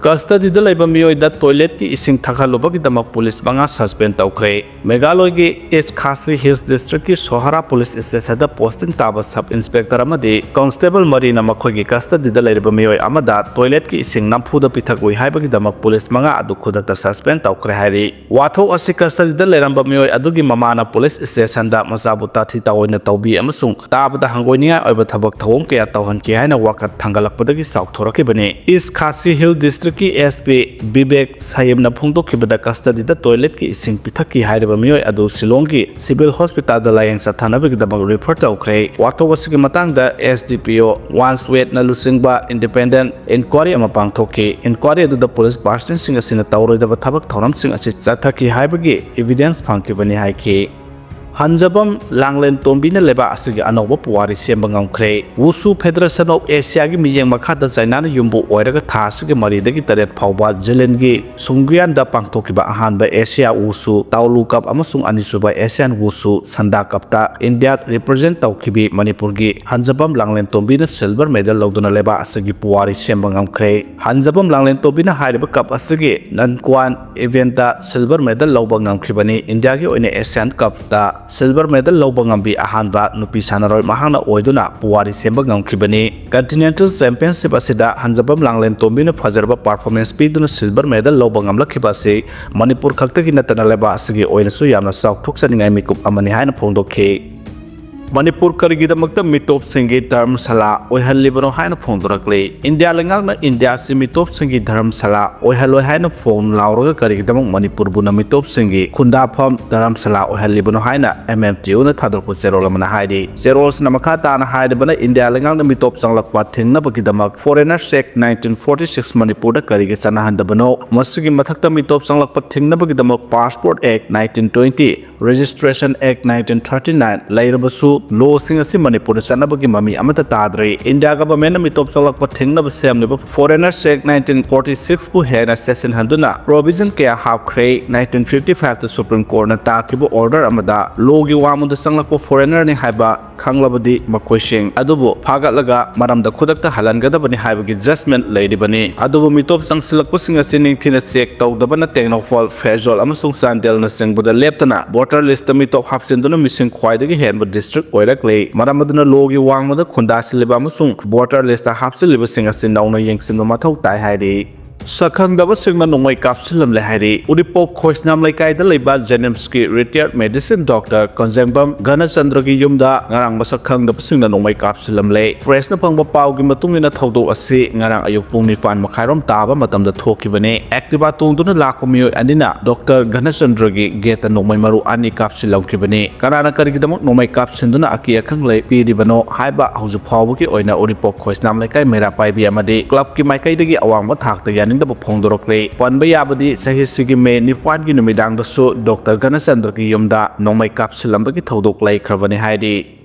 ꯀꯁꯇꯗꯤꯗ ꯂꯩꯕ ꯃꯤꯑꯣꯏꯗ ꯇꯣꯏꯂꯦꯠꯀꯤ ꯏꯁꯤꯡ ꯊꯛꯍꯜꯂꯨꯕꯒꯤꯗꯃꯛ ꯄꯨꯂꯤꯁ ꯃꯉꯥ ꯁꯁꯄꯦꯟ ꯇꯧꯈ꯭ꯔꯦ꯫ ꯃꯦꯘꯥꯂꯣꯏꯒꯤ ꯏꯁ ꯈꯥꯁꯤ ꯍꯤꯜꯁ ꯗꯤꯁꯇ꯭ꯔꯤꯛꯀꯤ ꯁꯣꯍꯔꯥ ꯄꯨꯂꯤꯁ ꯁ꯭ꯇꯦꯁꯟꯗ ꯄꯣꯁꯇꯤꯡ ꯇꯥꯕ ꯁꯕ ꯏꯟꯁꯄꯦꯛꯇꯔ ꯑꯃꯗꯤ ꯀꯣꯟꯁꯇꯦꯕꯜ ꯃꯔꯤꯅ ꯃꯈꯣꯏꯒꯤ ꯀꯁꯇꯗꯤꯗ ꯂꯩꯔꯤꯕ ꯃꯤꯑꯣꯏ ꯑꯃꯗ ꯇꯣꯏꯂꯦꯠꯀꯤ ꯏꯁꯤꯡ ꯅꯝꯐꯨꯗ ꯄꯤꯊꯛꯂꯨꯏ ꯍꯥꯏꯕꯒꯤꯗꯃꯛ ꯄꯨꯂꯤꯁ ꯃꯉꯥ ꯑꯗꯨ ꯈꯨꯗꯛꯇ ꯁꯁꯄꯦꯟ ꯇꯧꯈ꯭ꯔꯦ ꯍꯥꯏꯔꯤ꯫ ꯋꯥꯊꯣꯛ ꯑꯁꯤ ꯀꯁꯇꯗꯤꯗ ꯂꯩꯔꯝꯕ ꯃꯤꯑꯣꯏ ꯑꯗꯨꯒꯤ ꯃꯃꯥꯅ ꯄꯨꯂꯤꯁ ꯁ꯭ꯇꯦꯁꯟꯗ ꯃꯆꯥꯕꯨ ꯇꯥꯊꯤ ꯇꯥꯑꯣꯏꯅ ꯇꯧꯕꯤ ꯑꯃꯁꯨꯡ ꯇꯥꯕꯗ ꯍꯪꯒꯣꯏꯅꯤꯡꯉꯥꯏ ꯑꯣꯏꯕ ꯊꯕꯛ ꯊꯧꯑꯣꯡ ꯀꯌꯥ ꯇꯧꯍꯟꯈꯤ ꯍꯥꯏꯅ ꯋꯥꯀꯠ ꯊꯥꯡꯒꯠꯂꯛꯄꯗꯒꯤ ꯆꯥꯎꯊꯣꯔꯛꯈꯤꯕꯅꯤ꯫ ꯏꯁ ꯈꯥꯁꯤ ꯍꯤꯜ ꯗꯤꯁꯇ꯭ꯔꯤꯛꯀꯤ ꯑꯦꯁ ꯄꯤ ꯕꯤꯕꯦꯛ ꯁꯌꯤꯝꯅ ꯐꯣꯡꯗꯣꯛꯈꯤꯕꯗ ꯀꯁꯇꯗꯤꯗ ꯇꯣꯏꯂꯦꯠꯀꯤ ꯏꯁꯤꯡ ꯄꯤꯊꯛꯈꯤ ꯍꯥꯏꯔꯤꯕ ꯃꯤꯑꯣꯏ ꯑꯗꯨ ꯁꯤꯂꯣꯡꯒꯤ ꯁꯤꯚꯤꯜ ꯍꯣꯁꯄꯤꯇꯥꯜꯗ ꯂꯥꯌꯦꯡ ꯆꯠꯊꯅꯕꯒꯤꯗꯃꯛ ꯔꯤꯐꯔ ꯇꯧꯈ꯭ꯔꯦ꯫ ꯋꯥꯊꯣꯛ ꯑꯁꯤꯒꯤ ꯃꯇꯥꯡꯗ ꯑꯦꯁ ꯗꯤ ꯄꯤ ꯑꯣ ꯋꯥꯟꯁꯋꯦꯠꯅ ꯂꯨꯆꯤꯡꯕ ꯏꯟꯗꯤꯄꯦꯟꯗꯦꯟ ꯏꯟꯀ꯭ꯋꯥꯔꯤ ꯑꯃ ꯄꯥꯡꯊꯣꯛꯈꯤ꯫ ꯏꯟꯀ꯭ꯋꯥꯔꯤ ꯑꯗꯨꯗ ꯄꯨꯂꯤꯁ ꯄꯥꯔꯁꯟꯁꯤꯡ ꯑꯁꯤꯅ ꯇꯧꯔꯣꯏꯗꯕ ꯊꯕꯛ ꯊꯧꯔꯝꯁꯤꯡ ꯑꯁꯤ ꯆꯠꯊꯈꯤ ꯍꯥꯏꯕꯒꯤ ꯏꯚꯤꯗꯦꯟꯁ ꯐꯪꯈꯤꯕꯅꯤ ꯍꯥꯏꯈꯤ꯫ ꯍꯟꯖꯕꯝ ꯂꯥꯡꯂꯦꯟ ꯇꯣꯝꯕꯤꯅ ꯂꯩꯕꯥꯛ ꯑꯁꯤꯒꯤ ꯑꯅꯧꯕ ꯄꯨꯋꯥꯔꯤ ꯁꯦꯝꯕ ꯉꯝꯈ꯭ꯔꯦ꯫ ꯋꯨꯁꯨ ꯐꯦꯗꯔꯦꯁꯟ ꯑꯣꯐ ꯑꯦꯁꯤꯌꯥꯒꯤ ꯃꯤꯠꯌꯦꯡ ꯃꯈꯥꯗ ꯆꯥꯏꯅꯥꯅ ꯌꯨꯝꯕꯨ ꯑꯣꯏꯔꯒ ꯊꯥ ꯑꯁꯤꯒꯤ ꯃꯔꯤꯗꯒꯤ ꯇꯔꯦꯠ ꯐꯥꯎꯕ ꯖꯤꯂꯤꯟꯒꯤ ꯁꯨꯡꯒꯨꯌꯥꯟꯗ ꯄꯥꯡꯊꯣꯛꯈꯤꯕ ꯑꯍꯥꯟꯕ ꯑꯦꯁꯤꯌꯥ ꯋꯨꯁꯨ ꯇꯥꯎꯂꯨ ꯀꯞ ꯑꯃꯁꯨꯡ ꯑꯅꯤꯁꯨꯕ ꯑꯦꯁꯤꯌꯥꯟ ꯋꯨꯁꯨ ꯁꯟꯗꯥ ꯀꯞꯇ ꯏꯟꯗꯤꯌꯥ ꯔꯤꯄ꯭ꯔꯖꯦꯟ ꯇꯧꯈꯤꯕꯤ ꯃꯅꯤꯄꯨꯔꯒꯤ ꯍꯟꯖꯕꯝ ꯂꯥꯡꯂꯦꯟ ꯇꯣꯝꯕꯤꯅ ꯁꯤꯜꯚꯔ ꯃꯦꯗꯜ ꯂꯧꯗꯨꯅ ꯂꯩꯕꯥꯛ ꯑꯁꯤꯒꯤ ꯄꯨꯋꯥꯔꯤ ꯁꯦꯝꯕ ꯉꯝꯈ꯭ꯔꯦ꯫ ꯍꯟꯖꯕꯝ ꯂꯥꯡꯂꯦꯟ ꯇꯣꯝꯕꯤꯅ ꯍꯥꯏꯔꯤꯕ ꯀꯞ ꯑꯁꯤꯒꯤ ꯅꯟꯀ꯭ꯋꯥꯟ ꯏꯚꯦꯟꯇ ꯁꯤꯜꯚꯔ ꯃꯦꯗꯜ ꯂꯧꯕ ꯉꯝꯈꯤꯕꯅꯤ꯫ ꯏꯟꯗꯤꯌꯥꯒꯤ ꯑꯣꯏꯅ ꯑꯦꯁꯤꯌꯥꯟ ꯀꯞꯇ ꯁꯤꯜꯚꯔ ꯃꯦꯗꯜ ꯂꯧꯕ ꯉꯝꯕꯤ ꯑꯍꯥꯟꯕ ꯅꯨꯄꯤ ꯁꯥꯟꯅꯔꯣꯏ ꯃꯍꯥꯛꯅ ꯑꯣꯏꯗꯨꯅ ꯄꯨꯋꯥꯔꯤ ꯁꯦꯝꯕ ꯉꯝꯈꯤꯕꯅꯤ꯫ ꯀꯟꯇꯤꯅꯦꯟꯇꯦꯜ ꯆꯦꯝꯄꯤꯌꯟꯁꯤꯞ ꯑꯁꯤꯗ ꯍꯟꯖꯕꯝ ꯂꯥꯡꯂꯦꯟ ꯇꯣꯝꯕꯤꯅ ꯐꯖꯔꯕ ꯄꯥꯔꯐꯣꯔꯃꯦꯟꯁ ꯄꯤꯗꯨꯅ ꯁꯤꯜꯚꯔ ꯃꯦꯗꯜ ꯂꯧꯕ ꯉꯝꯂꯛꯈꯤꯕ ꯑꯁꯤ ꯃꯅꯤꯄꯨꯔ ꯈꯛꯇꯒꯤ ꯅꯠꯇꯅ ꯂꯩꯕꯥꯛ ꯑꯁꯤꯒꯤ ꯑꯣꯏꯅꯁꯨ ꯌꯥꯝꯅ ꯆꯥꯎꯊꯣꯛꯆꯅꯤꯡꯉꯥꯏ ꯃꯤꯀꯨꯞ ꯑꯃꯅꯤ ꯍꯥꯏꯅ ꯐꯣꯡꯗꯣꯛꯈꯤ꯫ ꯃꯅꯤꯄꯨꯔ ꯀꯔꯤꯒꯤꯗꯃꯛꯇ ꯃꯤꯇꯣꯞꯁꯤꯡꯒꯤ ꯙꯔꯃꯁꯥꯂꯥ ꯑꯣꯏꯍꯜꯂꯤꯕꯅꯣ ꯍꯥꯏꯅ ꯐꯣꯡꯗꯣꯔꯛꯂꯤ꯫ ꯏꯟꯗꯤꯌꯥ ꯂꯩꯉꯥꯛꯅ ꯏꯟꯗꯤꯌꯥ ꯑꯁꯤ ꯃꯤꯇꯣꯞꯁꯤꯡꯒꯤ ꯙꯔꯃꯁꯥꯂꯥ ꯑꯣꯏꯍꯜꯂꯣꯏ ꯍꯥꯏꯅ ꯐꯣꯡ ꯂꯥꯎꯔꯒ ꯀꯔꯤꯒꯤꯗꯃꯛ ꯃꯅꯤꯄꯨꯔꯕꯨꯅ ꯃꯤꯇꯣꯞꯁꯤꯡꯒꯤ ꯈꯨꯟꯗꯥꯐꯝ ꯙꯔꯃꯁꯥꯂꯥ ꯑꯣꯏꯍꯜꯂꯤꯕꯅꯣ ꯍꯥꯏꯅ ꯑꯦꯝ ꯑꯦꯝ ꯇꯤ ꯌꯨꯅ ꯊꯥꯗꯣꯔꯛꯄ ꯆꯦꯔꯣꯜ ꯑꯃꯅ ꯍꯥꯏꯔꯤ꯫ ꯆꯦꯔꯣꯜꯁꯤꯅ ꯃꯈꯥ ꯇꯥꯅ ꯍꯥꯏꯔꯤꯕꯅ ꯏꯟꯗꯤꯌꯥ ꯂꯩꯉꯥꯛꯅ ꯃꯤꯇꯣꯞ ꯆꯪꯂꯛꯄ ꯊꯤꯡꯅꯕꯒꯤꯗꯃꯛ Foreigners Act nineteen forty six ꯃꯅꯤꯄꯨꯔꯗ ꯀꯔꯤꯒꯤ ꯆꯠꯅꯍꯟꯗꯕꯅꯣ? ꯃꯁꯤꯒꯤ ꯃꯊꯛꯇ ꯃꯤꯇꯣꯞ ꯆꯪꯂꯛꯄ ꯊꯤꯡꯅꯕꯒꯤꯗꯃꯛ Passport Act nineteen twenty, Registration Act nineteen thirty nine ꯂꯩꯔꯕꯁꯨ ꯂꯣꯁꯤꯡ ꯑꯁꯤ ꯃꯅꯤꯄꯨꯔꯗ ꯆꯠꯅꯕꯒꯤ ꯃꯃꯤ ꯑꯃꯠꯇ ꯇꯥꯗ꯭ꯔꯤ꯫ ꯏꯟꯗꯤꯌꯥ ꯒꯚꯔꯟꯃꯦꯟꯠꯅ ꯃꯤꯇꯣꯞ ꯆꯪꯂꯛꯄ ꯊꯤꯡꯅꯕ ꯁꯦꯝꯂꯤꯕ Foreigner Act nineteen forty six ꯄꯨ ꯍꯦꯟꯅ ꯆꯦꯠꯁꯤꯟꯍꯟꯗꯨꯅ provision ꯀꯌꯥ ꯍꯥꯞꯈ꯭ꯔꯦ꯫ Nineteen fifty five ꯇ Supreme Courtꯅ ꯇꯥꯈꯤꯕ order ꯑꯃꯗ ꯂꯣꯒꯤ ꯋꯥꯡꯃꯗ ꯆꯪꯂꯛꯄ foreignerꯅꯤ ꯍꯥꯏꯕ ꯈꯪꯂꯕꯗꯤ ꯃꯈꯣꯏꯁꯤꯡ ꯑꯗꯨꯕꯨ ꯐꯥꯒꯠꯂꯒ ꯃꯔꯝꯗ ꯈꯨꯗꯛꯇ ꯍꯜꯍꯟꯒꯗꯕꯅꯤ ꯍꯥꯏꯕꯒꯤ judgment ꯂꯩꯔꯤꯕꯅꯤ꯫ ꯑꯗꯨꯕꯨ ꯃꯤꯇꯣꯞ ꯆꯪꯁꯤꯜꯂꯛꯄꯁꯤꯡ ꯑꯁꯤ ꯅꯤꯡꯊꯤꯅ check ꯇꯧꯗꯕꯅ ꯇꯦꯡꯅꯧꯄꯥꯜ, ꯐꯦꯔꯖꯣꯜ ꯑꯃꯁꯨꯡ ꯆꯥꯟꯗꯦꯜꯅꯆꯤꯡꯕꯗ ꯂꯦꯞꯇꯅ voter listꯇ ꯃꯤꯇꯣꯞ ꯍꯥꯞꯆꯤꯟꯗꯨꯅ ꯃꯤꯁꯤꯡ ꯈ꯭ꯋꯥꯏꯗꯒꯤ ꯍꯦꯟꯕ district ꯑꯣꯏꯔꯛꯂꯤ꯫ ꯃꯔꯝ ꯑꯗꯨꯅ ꯂꯣꯒꯤ ꯋꯥꯡꯃꯗ ꯈꯨꯟꯗꯥꯁꯤꯜꯂꯤꯕ ꯑꯃꯁꯨꯡ voter listꯇ ꯍꯥꯞꯆꯤꯜꯂꯤꯕꯁꯤꯡ ꯑꯁꯤ ꯅꯧꯅ ꯌꯦꯡꯁꯤꯟꯕ ꯃꯊꯧ ꯇꯥꯏ ꯍꯥꯏꯔꯤ꯫ ꯁꯛꯈꯪꯗꯕꯁꯤꯡꯅ ꯅꯣꯡꯃꯩ ꯀꯥꯞꯁꯤꯜꯂꯝꯂꯦ ꯍꯥꯏꯔꯤ꯫ ꯎꯔꯤꯄꯣꯛ ꯈꯣꯏꯁꯅꯥꯝ ꯂꯩꯀꯥꯏꯗ ꯂꯩꯕ JNIMSꯀꯤ retired medicine doctor ꯀꯣꯟꯖꯦꯡꯕꯝ ꯘꯅꯆꯟꯗ꯭ꯔꯒꯤ ꯌꯨꯝꯗ ꯉꯔꯥꯡ ꯃꯁꯛ ꯈꯪꯗꯕꯁꯤꯡꯅ ꯅꯣꯡꯃꯩ ꯀꯥꯞꯁꯤꯜꯂꯝꯂꯦ꯫ Pressꯅ ꯐꯪꯕ ꯄꯥꯎꯒꯤ ꯃꯇꯨꯡ ꯏꯟꯅ ꯊꯧꯗꯣꯛ ꯑꯁꯤ ꯉꯔꯥꯡ ꯑꯌꯨꯛ ꯄꯨꯡ ꯅꯤꯄꯥꯟ ꯃꯈꯥꯏꯔꯣꯝ ꯇꯥꯕ ꯃꯇꯝꯗ ꯊꯣꯛꯈꯤꯕꯅꯤ꯫ Activa ꯇꯣꯡꯗꯨꯅ ꯂꯥꯛꯄ ꯃꯤꯑꯣꯏ ꯑꯅꯤꯅ doctor ꯘꯅꯆꯟꯗ꯭ꯔꯒꯤ gateꯇ ꯅꯣꯡꯃꯩ ꯃꯔꯨ ꯑꯅꯤ ꯀꯥꯞꯁꯤꯜꯂꯝꯈꯤꯕꯅꯤ꯫ ꯀꯅꯥꯅ ꯀꯔꯤꯒꯤꯗꯃꯛ ꯅꯣꯡꯃꯩ ꯀꯥꯞꯁꯤꯟꯗꯨꯅ ꯑꯀꯤ ꯑꯈꯪ ꯂꯩ ꯄꯤꯔꯤꯕꯅꯣ ꯍꯥꯏꯕ ꯍꯧꯖꯤꯛ ꯐꯥꯎꯕꯒꯤ ꯑꯣꯏꯅ ꯎꯔꯤꯄꯣꯛ ꯈꯣꯏꯁꯅꯥꯝ ꯂꯩꯀꯥꯏ ꯃꯩꯔꯥ ꯄꯥꯏꯕꯤ ꯑꯃꯗꯤ clubꯀꯤ ꯃꯥꯏꯀꯩꯗꯒꯤ ꯑꯋꯥꯡꯕ ꯊꯥꯛꯇ ꯌꯥꯅꯤꯡꯗꯕ ꯐꯣꯡꯗꯣꯔꯛꯂꯤ꯫ ꯄꯟꯕ ꯌꯥꯕꯗꯤ ꯆꯍꯤꯁꯤꯒꯤ May ꯅꯤꯄꯥꯟꯒꯤ ꯅꯨꯃꯤꯗꯥꯡꯗꯁꯨ doctor ꯘꯅꯆꯟꯗ꯭ꯔꯒꯤ ꯌꯨꯝꯗ ꯅꯣꯡꯃꯩ ꯀꯥꯞꯁꯤꯜꯂꯝꯕꯒꯤ ꯊꯧꯗꯣꯛ ꯂꯩꯈ꯭ꯔꯕꯅꯤ ꯍꯥꯏꯔꯤ꯫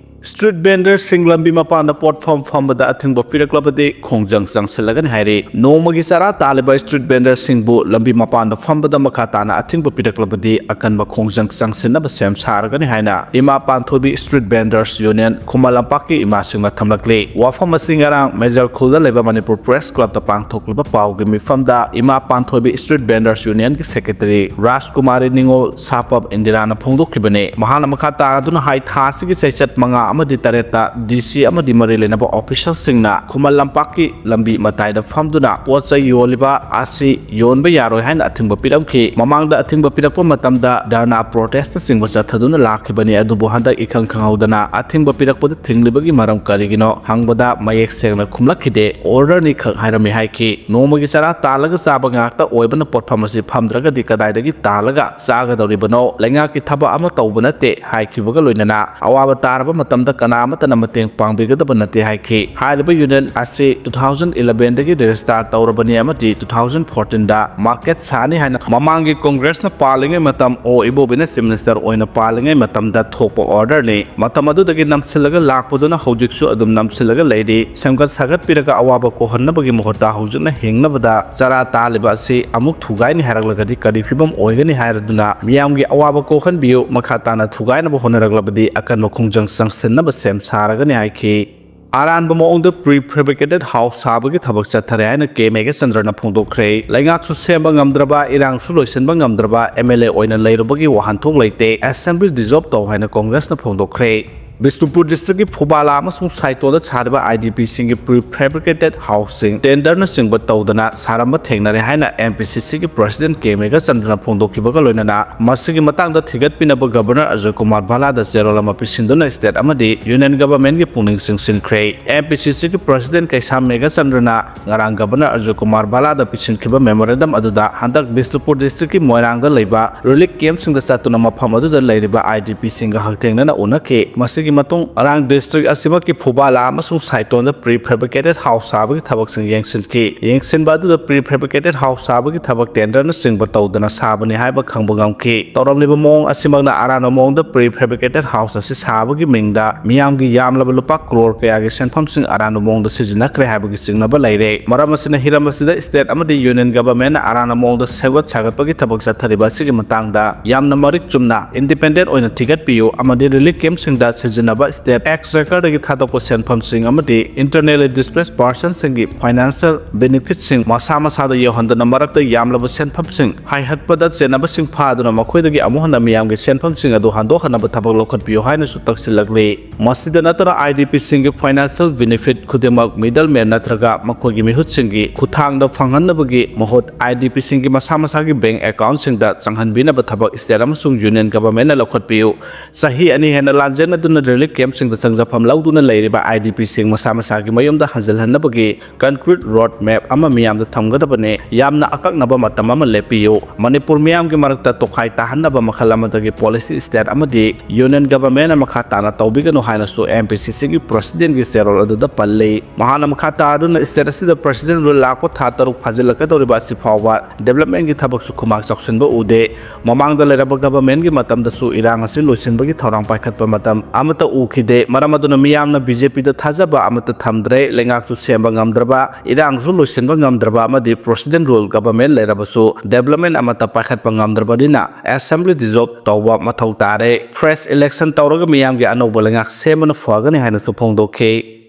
Street vendorꯁꯤꯡ ꯂꯝꯕꯤ ꯃꯄꯥꯟꯗ ꯄꯣꯠꯐꯝ ꯐꯝꯕꯗ ꯑꯊꯤꯡꯕ ꯄꯤꯔꯛꯂꯕꯗꯤ ꯈꯣꯡꯖꯪ ꯆꯪꯁꯤꯜꯂꯒꯅꯤ ꯍꯥꯏꯔꯤ꯫ ꯅꯣꯡꯃꯒꯤ ꯆꯔꯥ ꯇꯥꯜꯂꯤꯕ street vendorꯁꯤꯡꯕꯨ ꯂꯝꯕꯤ ꯃꯄꯥꯟꯗ ꯐꯝꯕꯗ ꯃꯈꯥ ꯇꯥꯅ ꯑꯊꯤꯡꯕ ꯄꯤꯔꯛꯂꯕꯗꯤ ꯑꯀꯟꯕ ꯈꯣꯡꯖꯪ ꯆꯪꯁꯤꯟꯅꯕ ꯁꯦꯝ ꯁꯥꯔꯒꯅꯤ ꯍꯥꯏꯅ ꯏꯃꯥ ꯄꯥꯟꯊꯣꯏꯕꯤ Street Vendors Union ꯈꯨꯃꯟ ꯂꯝꯄꯥꯛꯀꯤ ꯏꯃꯥꯁꯤꯡꯅ ꯊꯝꯂꯛꯂꯤ꯫ ꯋꯥꯐꯝ ꯑꯁꯤ ꯉꯔꯥꯡ ꯃꯦꯖꯔ ꯈꯨꯜꯗ ꯂꯩꯕ ꯃꯅꯤꯄꯨꯔ Press Clubꯇ ꯄꯥꯡꯊꯣꯛꯂꯤꯕ ꯄꯥꯎꯒꯤ ꯃꯤꯐꯝꯗ ꯏꯃꯥ ꯄꯥꯟꯊꯣꯏꯕꯤ Street Vendors Unionꯒꯤ secretary ꯔꯥꯖꯀꯨꯃꯥꯔꯤ ꯅꯤꯉꯣꯜ ꯁꯥꯄꯝ ꯏꯟꯗꯤꯔꯥꯅ ꯐꯣꯡꯗꯣꯛꯈꯤꯕꯅꯤ꯫ ꯃꯍꯥꯛꯅ ꯃꯈꯥ ꯇꯥꯔꯗꯨꯅ ꯍꯥꯏ, ꯊꯥ ꯑꯁꯤꯒꯤ ꯆꯩꯆꯠ ꯃꯉꯥ ꯑꯃꯗꯤ ꯇꯔꯦꯠꯇ DC ꯑꯃꯗꯤ ꯃꯔꯤ ꯂꯩꯅꯕ officialꯁꯤꯡꯅ ꯈꯨꯃꯟ ꯂꯝꯄꯥꯛꯀꯤ ꯂꯝꯕꯤ ꯃꯇꯥꯏꯗ ꯐꯝꯗꯨꯅ ꯄꯣꯠ ꯆꯩ ꯌꯣꯜꯂꯤꯕ ꯑꯁꯤ ꯌꯣꯟꯕ ꯌꯥꯔꯣꯏ ꯍꯥꯏꯅ ꯑꯊꯤꯡꯕ ꯄꯤꯔꯝꯈꯤ꯫ ꯃꯃꯥꯡꯗ ꯑꯊꯤꯡꯕ ꯄꯤꯔꯛꯄ ꯃꯇꯝꯗ ꯙꯔꯅꯥ protestꯅꯆꯤꯡꯕ ꯆꯠꯊꯗꯨꯅ ꯂꯥꯛꯈꯤꯕꯅꯤ, ꯑꯗꯨꯕꯨ ꯍꯟꯗꯛ ꯏꯈꯪ ꯈꯪꯍꯧꯗꯅ ꯑꯊꯤꯡꯕ ꯄꯤꯔꯛꯄꯗ ꯊꯤꯡꯂꯤꯕꯒꯤ ꯃꯔꯝ ꯀꯔꯤꯒꯤꯅꯣ ꯍꯪꯕꯗ ꯃꯌꯦꯛ ꯁꯦꯡꯅ ꯈꯨꯝꯂꯛꯈꯤꯗꯦ꯫ Orderꯅꯤ ꯈꯛ ꯍꯥꯏꯔꯝꯃꯤ ꯍꯥꯏꯈꯤ꯫ ꯅꯣꯡꯃꯒꯤ ꯆꯔꯥ ꯇꯥꯜꯂꯒ ꯆꯥꯕ ꯉꯥꯛꯇ ꯑꯣꯏꯕꯅ ꯄꯣꯠꯐꯝ ꯑꯁꯤ ꯐꯝꯗ꯭ꯔꯒꯗꯤ ꯀꯗꯥꯏꯗꯒꯤ ꯇꯥꯜꯂꯒ ꯆꯥꯒꯗꯧꯔꯤꯕꯅꯣ? ꯂꯩꯉꯥꯛꯀꯤ ꯊꯕꯛ ꯑꯃ ꯇꯧꯕ ꯅꯠꯇꯦ ꯍꯥꯏꯈꯤꯕꯒ ꯂꯣꯏꯅꯅ ꯑꯋꯥꯕ ꯇꯥꯔꯕ ꯃꯇꯝ ꯀꯅꯥ ꯑꯃꯠꯇꯅ ꯃꯇꯦꯡ ꯄꯥꯡꯕꯤꯒꯗꯕ ꯅꯠꯇꯦ ꯍꯥꯏꯈꯤ꯫ ꯍꯥꯏꯔꯤꯕ ꯌꯨꯅꯤꯌꯟ ꯑꯁꯤ two thousand eleven ꯗꯒꯤ ꯔꯦꯖꯤꯁꯇꯥꯔ ꯇꯧꯔꯕꯅꯤ ꯑꯃꯗꯤ two thousand fourteen ꯗ ꯃꯥꯔꯀꯦꯠ ꯁꯥꯅꯤ ꯍꯥꯏꯅ ꯃꯃꯥꯡꯒꯤ ꯀꯣꯡꯒ꯭ꯔꯦꯁꯅ ꯄꯥꯜꯂꯤꯉꯩ ꯃꯇꯝ ꯑꯣ ꯏꯕꯣꯕꯤꯅ ꯆꯤꯐ ꯃꯤꯅꯤꯁꯇꯔ ꯑꯣꯏꯅ ꯄꯥꯜꯂꯤꯉꯩ ꯃꯇꯝꯗ ꯊꯣꯛꯄ ꯑꯣꯔꯗꯔꯅꯤ꯫ ꯃꯇꯝ ꯑꯗꯨꯗꯒꯤ ꯅꯝꯁꯤꯜꯂꯒ ꯂꯥꯛꯄꯗꯨꯅ ꯍꯧꯖꯤꯛꯁꯨ ꯑꯗꯨꯝ ꯅꯝꯁꯤꯜꯂꯒ ꯂꯩꯔꯤ꯫ ꯁꯦꯝꯒꯠ ꯁꯥꯒꯠꯄꯤꯔꯒ ꯑꯋꯥꯕ ꯀꯣꯛꯍꯟꯅꯕꯒꯤ ꯃꯍꯨꯠꯇ ꯍꯧꯖꯤꯛꯅ ꯍꯤꯡꯅꯕꯗ ꯆꯔꯥ ꯇꯥꯜꯂꯤꯕ ꯑꯁꯤ ꯑꯃꯨꯛ ꯊꯨꯒꯥꯏꯅꯤ ꯍꯥꯏꯔꯛꯂꯒꯗꯤ ꯀꯔꯤ ꯐꯤꯕꯝ ꯑꯣꯏꯒꯅꯤ ꯍꯥꯏꯔꯗꯨꯅ ꯃꯤꯌꯥꯝꯒꯤ ꯑꯋꯥꯕ ꯀꯣꯛꯍꯟꯕꯤꯌꯨ꯫ ꯃꯈꯥ ꯇꯥꯅ ꯊꯨꯒꯥꯏꯅꯕ ꯍꯣꯠꯅꯔꯛꯂꯕꯗꯤ ꯑꯀꯟꯕ ꯈꯣꯡꯖꯪ ꯆꯪꯁꯤꯟꯅꯕ ꯁꯦꯝ ꯁꯥꯔꯒꯅꯤ ꯍꯥꯏꯈꯤ꯫ ꯑꯔꯥꯟꯕ ꯃꯑꯣꯡꯗ pre fabricated house ꯁꯥꯕꯒꯤ ꯊꯕꯛ ꯆꯠꯊꯔꯦ ꯍꯥꯏꯅ ꯀꯦ ꯃꯦꯘꯆꯟꯗ꯭ꯔꯅ ꯐꯣꯡꯗꯣꯛꯈ꯭ꯔꯦ꯫ ꯂꯩꯉꯥꯛꯁꯨ ꯁꯦꯝꯕ ꯉꯝꯗ꯭ꯔꯕ, ꯏꯔꯥꯡꯁꯨ ꯂꯣꯏꯁꯤꯟꯕ ꯉꯝꯗ꯭ꯔꯕ ꯑꯦꯝ ꯑꯦꯜ ꯑꯦ ꯑꯣꯏꯅ ꯂꯩꯔꯨꯕꯒꯤ ꯋꯥꯍꯟꯊꯣꯛ ꯂꯩꯇꯦ, assembly dissolve ꯇꯧ ꯍꯥꯏꯅ ꯀꯣꯡꯒ꯭ꯔꯦꯁꯅ ꯐꯣꯡꯗꯣꯛꯈ꯭ꯔꯦ꯫ ꯕꯤꯁꯅꯨꯄꯨꯔ ꯗꯤꯁꯇ꯭ꯔꯤꯛꯀꯤ ꯐꯨꯕꯥꯂꯥ ꯑꯃꯁꯨꯡ ꯁꯥꯏꯇꯣꯟꯗ ꯁꯥꯔꯤꯕ I D P ꯁꯤꯡꯒꯤ pre fabricated house ꯁꯤꯡ tenderꯅꯆꯤꯡꯕ ꯇꯧꯗꯅ ꯁꯥꯔꯝꯕ ꯊꯦꯡꯅꯔꯦ ꯍꯥꯏꯅ M P C C ꯒꯤ president ꯀꯦ ꯃꯦꯘꯆꯟꯗ꯭ꯔꯅ ꯐꯣꯡꯗꯣꯛꯈꯤꯕꯒ ꯂꯣꯏꯅꯅ ꯃꯁꯤꯒꯤ ꯃꯇꯥꯡꯗ ꯊꯤꯒꯠꯄꯤꯅꯕ ꯒꯕꯔꯅꯔ ꯑꯖꯣꯏ ꯀꯨꯃꯥꯔ ꯚꯥꯂꯥꯗ ꯆꯦꯔꯣꯜ ꯑꯃ ꯄꯤꯁꯤꯟꯗꯨꯅ state ꯑꯃꯗꯤ union governmentꯀꯤ ꯄꯨꯛꯅꯤꯡ ꯆꯤꯡꯁꯤꯟꯈ꯭ꯔꯦ꯫ M P C C ꯒꯤ president ꯀꯩꯁꯥꯝ ꯃꯦꯘꯆꯟꯗ꯭ꯔꯅ ꯉꯔꯥꯡ ꯒꯕꯔꯅꯔ ꯑꯖꯣꯏ ꯀꯨꯃꯥꯔ ꯚꯥꯂꯥꯗ ꯄꯤꯁꯤꯟꯈꯤꯕ memorandum ꯑꯗꯨꯗ ꯍꯟꯗꯛ ꯕꯤꯁꯅꯨꯄꯨꯔ ꯗꯤꯁꯇ꯭ꯔꯤꯛꯀꯤ ꯃꯣꯏꯔꯥꯡꯗ ꯂꯩꯕ relief campꯁꯤꯡꯗ ꯆꯠꯇꯨꯅ ꯃꯐꯝ ꯑꯗꯨꯗ ꯂꯩꯔꯤꯕ I D P ꯁꯤꯡꯒ ꯍꯛꯊꯦꯡꯅꯅ ꯎꯅꯈꯤ꯫ ꯃꯁꯤꯒꯤ ꯃꯇꯨꯡ ꯃꯣꯏꯔꯥꯡ ꯗꯤꯁꯇ꯭ꯔꯤꯛ ꯑꯁꯤꯃꯛꯀꯤ ꯐꯨꯕꯥꯂꯥ ꯑꯃꯁꯨꯡ ꯁꯥꯏꯇꯣꯟꯗ pre fabricated house ꯁꯥꯕꯒꯤ ꯊꯕꯛꯁꯤꯡ ꯌꯦꯡꯁꯤꯟꯈꯤ꯫ ꯌꯦꯡꯁꯤꯟꯕ ꯑꯗꯨꯗ pre fabricated house ꯁꯥꯕꯒꯤ ꯊꯕꯛ tenderꯅꯆꯤꯡꯕ ꯇꯧꯗꯅ ꯁꯥꯕꯅꯤ ꯍꯥꯏꯕ ꯈꯪꯕ ꯉꯝꯈꯤ꯫ ꯇꯧꯔꯝꯂꯤꯕ ꯃꯑꯣꯡ ꯑꯁꯤꯃꯛꯅ ꯑꯔꯥꯟꯕ ꯃꯑꯣꯡꯗ pre fabricated house ꯑꯁꯤ ꯁꯥꯕꯒꯤ ꯃꯤꯡꯗ ꯃꯤꯌꯥꯝꯒꯤ ꯌꯥꯝꯂꯕ ꯂꯨꯄꯥ ꯀ꯭ꯔꯣꯔ ꯀꯌꯥꯒꯤ ꯁꯦꯟꯐꯝꯁꯤꯡ ꯑꯔꯥꯟꯕ ꯃꯑꯣꯡꯗ ꯁꯤꯖꯤꯟꯅꯈ꯭ꯔꯦ ꯍꯥꯏꯕꯒꯤ ꯆꯤꯡꯅꯕ ꯂꯩꯔꯦ꯫ ꯃꯔꯝ ꯑꯁꯤꯅ ꯍꯤꯔꯝ ꯑꯁꯤꯗ state ꯑꯃꯗꯤ union governmentꯅ ꯑꯔꯥꯟꯕ ꯃꯑꯣꯡꯗ ꯁꯦꯝꯒꯠ ꯁꯥꯒꯠꯄꯒꯤ ꯊꯕꯛ ꯆꯠꯊꯔꯤꯕ ꯑꯁꯤꯒꯤ ꯃꯇꯥꯡꯗ ꯌꯥꯝꯅ ꯃꯔꯤꯛ ꯆꯨꯝꯅ independent ꯑꯣꯏꯅ ꯊꯤꯒꯠꯄꯤꯌꯨ ꯑꯃꯗꯤ relief campꯁꯤꯡꯗ ꯁꯤꯖꯤꯟꯅꯕ state exchequerꯗꯒꯤ ꯊꯥꯗꯣꯛꯄ ꯁꯦꯟꯐꯝꯁꯤꯡ ꯑꯃꯗꯤ internally displaced personꯁꯤꯡꯒꯤ financial benefitꯁꯤꯡ ꯃꯁꯥ ꯃꯁꯥꯗ ꯌꯧꯍꯟꯗꯅ ꯃꯔꯛꯇ ꯌꯥꯝꯂꯕ ꯁꯦꯟꯐꯝꯁꯤꯡ ꯍꯥꯏꯍꯠꯄꯗ ꯆꯦꯟꯅꯕꯁꯤꯡ ꯐꯥꯗꯨꯅ ꯃꯈꯣꯏꯗꯒꯤ ꯑꯃꯨꯛ ꯍꯟꯅ ꯃꯤꯌꯥꯝꯒꯤ ꯁꯦꯟꯐꯝꯁꯤꯡ ꯑꯗꯨ ꯍꯟꯗꯣꯛꯍꯟꯅꯕ ꯊꯕꯛ ꯂꯧꯈꯠꯄꯤꯌꯨ ꯍꯥꯏꯅꯁꯨ ꯇꯛꯁꯤꯜꯂꯛꯂꯤ꯫ ꯃꯁꯤꯗ ꯅꯠꯇꯅ I D P ꯁꯤꯡꯒꯤ financial benefit ꯈꯨꯗꯤꯡꯃꯛ middleman ꯅꯠꯇ꯭ꯔꯒ ꯃꯈꯣꯏꯒꯤ ꯃꯤꯍꯨꯠꯁꯤꯡꯒꯤ ꯈꯨꯠꯊꯥꯡꯗ ꯐꯪꯍꯟꯅꯕꯒꯤ ꯃꯍꯨꯠ I D P ꯁꯤꯡꯒꯤ ꯃꯁꯥ ꯃꯁꯥꯒꯤ bank accountꯁꯤꯡꯗ ꯆꯪꯍꯟꯕꯤꯅꯕ ꯊꯕꯛ state ꯑꯃꯁꯨꯡ union governmentꯅ ꯂꯧꯈꯠꯄꯤꯌꯨ꯫ ꯆꯍꯤ ꯑꯅꯤ ꯍꯦꯟꯅ ꯂꯥꯟꯖꯦꯟꯅꯗꯨꯅ relief campꯁꯤꯡꯗ ꯆꯪꯖꯐꯝ ꯂꯧꯗꯨꯅ ꯂꯩꯔꯤꯕ IDPꯁꯤꯡ ꯃꯁꯥ ꯃꯁꯥꯒꯤ ꯃꯌꯨꯝꯗ ꯍꯟꯖꯤꯜꯍꯟꯅꯕꯒꯤ concrete road map ꯑꯃ ꯃꯤꯌꯥꯝꯗ ꯊꯝꯒꯗꯕꯅꯤ꯫ ꯌꯥꯝꯅ ꯑꯀꯛꯅꯕ ꯃꯇꯝ ꯑꯃ ꯂꯦꯞꯄꯤꯌꯨ꯫ ꯃꯅꯤꯄꯨꯔ ꯃꯤꯌꯥꯝꯒꯤ ꯃꯔꯛꯇ ꯇꯣꯈꯥꯏ ꯇꯥꯍꯟꯅꯕ ꯃꯈꯜ ꯑꯃꯗꯒꯤ policy state ꯑꯃꯗꯤ union governmentꯅ ꯃꯈꯥ ꯇꯥꯅ ꯇꯧꯕꯤꯒꯅꯨ ꯍꯥꯏꯅꯁꯨ MPCCꯒꯤ presidentꯒꯤ ꯆꯦꯔꯣꯜ ꯑꯗꯨꯗ ꯄꯜꯂꯤ꯫ ꯃꯍꯥꯛꯅ ꯃꯈꯥ ꯇꯥꯗꯨꯅ state ꯑꯁꯤꯗ president rule ꯂꯥꯛꯄ ꯊꯥ ꯇꯔꯨꯛ ꯐꯥꯖꯤꯜꯂꯛꯀꯗꯧꯔꯤꯕ ꯑꯁꯤ ꯐꯥꯎꯕ developmentꯒꯤ ꯊꯕꯛꯁꯨ ꯈꯨꯃꯥꯡ ꯆꯥꯎꯁꯤꯟꯕ ꯎꯗꯦ꯫ ꯃꯃꯥꯡꯗ ꯂꯩꯔꯝꯕ governmentꯒꯤ ꯃꯇꯝꯗꯁꯨ ꯏꯔꯥꯡ ꯑꯁꯤ ꯂꯣꯏꯁꯤꯟꯕꯒꯤ ꯊꯧꯔꯥꯡ ꯄꯥꯏꯈꯠꯄ ꯃꯇꯝ ꯑꯃꯠꯇ ꯎꯈꯤꯗꯦ꯫ ꯃꯔꯝ ꯑꯗꯨꯅ ꯃꯤꯌꯥꯝꯅ BJPꯗ ꯊꯥꯖꯕ ꯑꯃꯠꯇ ꯊꯝꯗ꯭ꯔꯦ꯫ ꯂꯩꯉꯥꯛꯁꯨ ꯁꯦꯝꯕ ꯉꯝꯗ꯭ꯔꯕ, ꯏꯔꯥꯡꯁꯨ ꯂꯣꯏꯁꯤꯟꯕ ꯉꯝꯗ꯭ꯔꯕ ꯑꯃꯗꯤ president rule government ꯂꯩꯔꯕꯁꯨ development ꯑꯃꯠꯇ ꯄꯥꯏꯈꯠꯄ ꯉꯝꯗ꯭ꯔꯕꯅꯤꯅ assembly dissolve ꯇꯧꯕ ꯃꯊꯧ ꯇꯥꯔꯦ꯫ Fresh election ꯇꯧꯔꯒ ꯃꯤꯌꯥꯝꯒꯤ ꯑꯅꯧꯕ ꯂꯩꯉꯥꯛ ꯁꯦꯝꯕꯅ ꯐꯒꯅꯤ ꯍꯥꯏꯅꯁꯨ ꯐꯣꯡꯗꯣꯛꯈꯤ꯫